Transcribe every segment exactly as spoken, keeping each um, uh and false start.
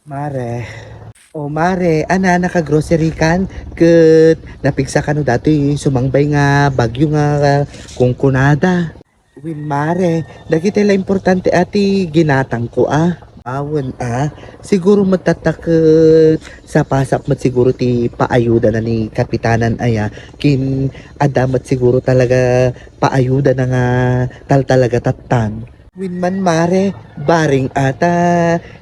Mare. O mare, ana, naka-grocery kan? Ket napigsa kano datoy sumangbay nga bagyo nga kunkunada? Wen mare, dagiti la importante a ti ginatangko a. Awen a, siguro met tatta ket sapasap met siguro ti paayudana ni Kapitanan aya, ken adda met siguro talaga paayudana nga taltalaga tattan. Wen man mare, barring a ta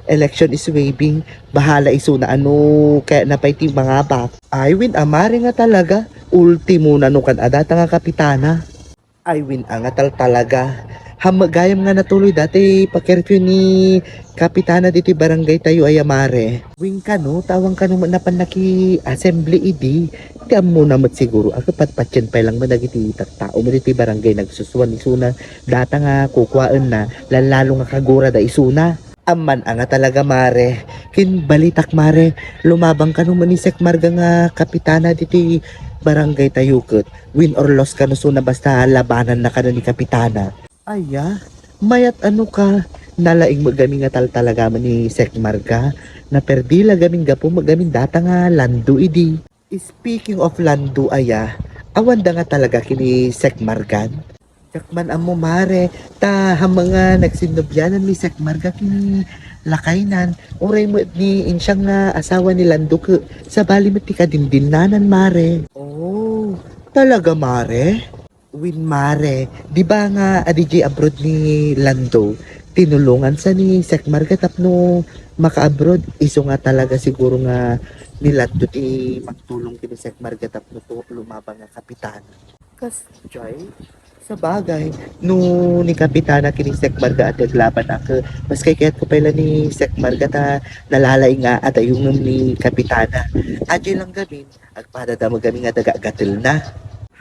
election is waving, bahala isuna a no kayatna pay ti mangabak. Ay wen a mare nga talaga, ultimo na no kan-a data nga Kapitana. Ay wen a nga taltalaga. Ham gayam nga natuloy dati pa-curfew ni Kapitana ditoy barangay tayo aya mare. Wen kano, ta awan kano met napan naki-assembly idi. Ti ammona met siguro a ket patpatien pay lang met dagiti tattao met ditoy barangay nagsusuan isuna data nga kukuaenna, lallalo nga kagurada isuna. Amman a nga talaga mare, ken balitak mare, lumabang kano met ni Sek Marga nga Kapitana ditoy barangay tayo ket win or loss kano isuna basta labananna kano ni Kapitana. Aya, mayat a no ka, nalaing met gamin nga taltalaga met ni Sek Marga, naperdi la gamin gapu met gamin data nga Lando idi. Speaking of Lando aya, awanda nga talaga ken ni Sek Margan? Diak man ammo mare, ta ham nga nagsinnobianan ni Sek Marga ken ni lakaynan, uray met ni insiang nga asawa ni Lando ket sabali met ti kadindinnanan mare. Oh, talaga mare? Wen mare, di ba nga adidiay abroad ni Lando, tinulongansa ni Sek Marga tapno maka-abroad, isu nga talaga siguro nga ni Lando ti magtulong ken ni Sek Marga tapno to lumabang nga Kapitana. Kasjay, sabagay, no ni Kapitana ken ni Sek Marga a ti aglaban a ket, mas kaykayatko pay la ni Sek Marga ta nalalaing nga adayongem ni Kapitana. Adiay lang gamin, agpadada met gamin nga daga gatelna.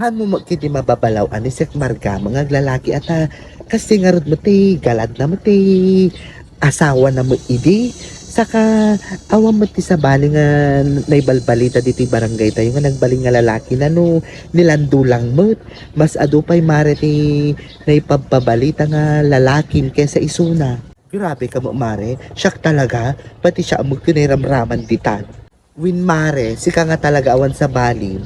Hanmo met ket ti mababalaw a ni Sek Marga nga aglalaki a ta kasdi ngarud met ti galadna met ti asawana met idi. Saka awan met ti sabali nga naibalbalita ditoy barangay tayo nga nagbalin nga lalakina no ni Lando lang met. Mas adu pay mare ti naipabbabalita nga lalakin kaysa isuna. Grabe ka met mare, siak talaga, pati siak met ket nairamraman ditan. Wen mare, sika nga talaga awan sabali.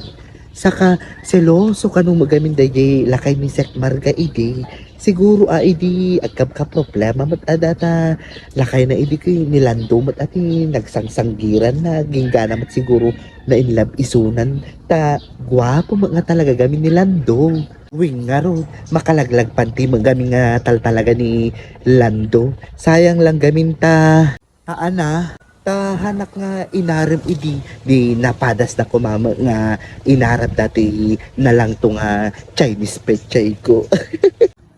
Saka seloso kano met gamin daydiay lakay ni Sek Marga idi. Siguro a idi agkapkaproblema met a data lakayna idi ken ni Lando met a ti nagsangsanggiranna, inggana met siguro na-inlove isunan ta guapo met nga talaga gamin ni Lando. Wen ngarud, makalaglagpanti met gamin nga taltalaga ni Lando. Sayang lang gamin ta Aana, ta hanak nga inarem idi, di napadasda koma met nga inarem datoy nalangto nga Chinese pechay ko.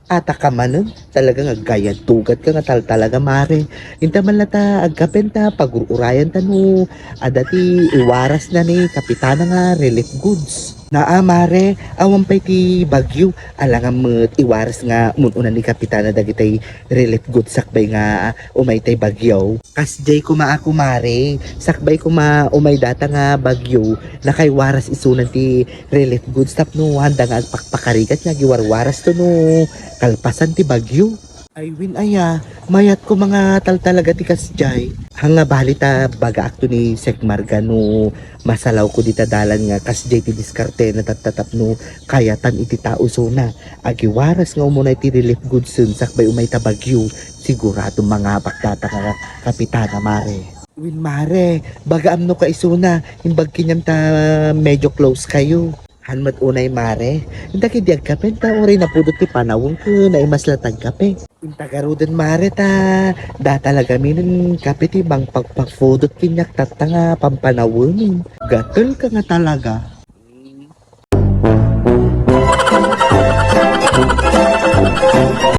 Ata ka manen, talaga nga agayad tugat ka nga taltalaga mare. Inta man la ta agkapen ta pagur-urayan ta no adda ti iwarasna ni Kapitana nga relief goods. Naa mare, awan pay ti bagyo, alangan met iwaras nga mun-unan ni Kapitana dagitay relief goods sakbay nga umay tay bagyo. Kasdiay koma a kumare, sakbay koma umay data nga bagyo, nakaiwaras isunan ti relief goods tapno handa nga agpakpakarigat nga agiwarwaras to no kalpasan ti bagyo. Ay wen aya, mayat koma nga taltalaga ti kasdiay. Haan nga bali ta bagaak to ni Sek Marga no masalawko dita dalan nga kasdiay ti diskartena tatta tapno kayatan iti tao isuna. Agiwaras nga umunay ti relief goods-en sakbay umay ta bagyo, sigurado mangabak data nga Kapitana mare. Wen mare, bagaam no ka isuna, imbag kaniam ta medyo close kayo. Haan met unay mare, inta ket di agkapen ta uray napudot ti panawem ken naimas la ta agkape. Inta garuden mare ta data la gamin kape ti mangpagpapudot kaniak tatta nga pampanawemem. Gatel ka nga talaga.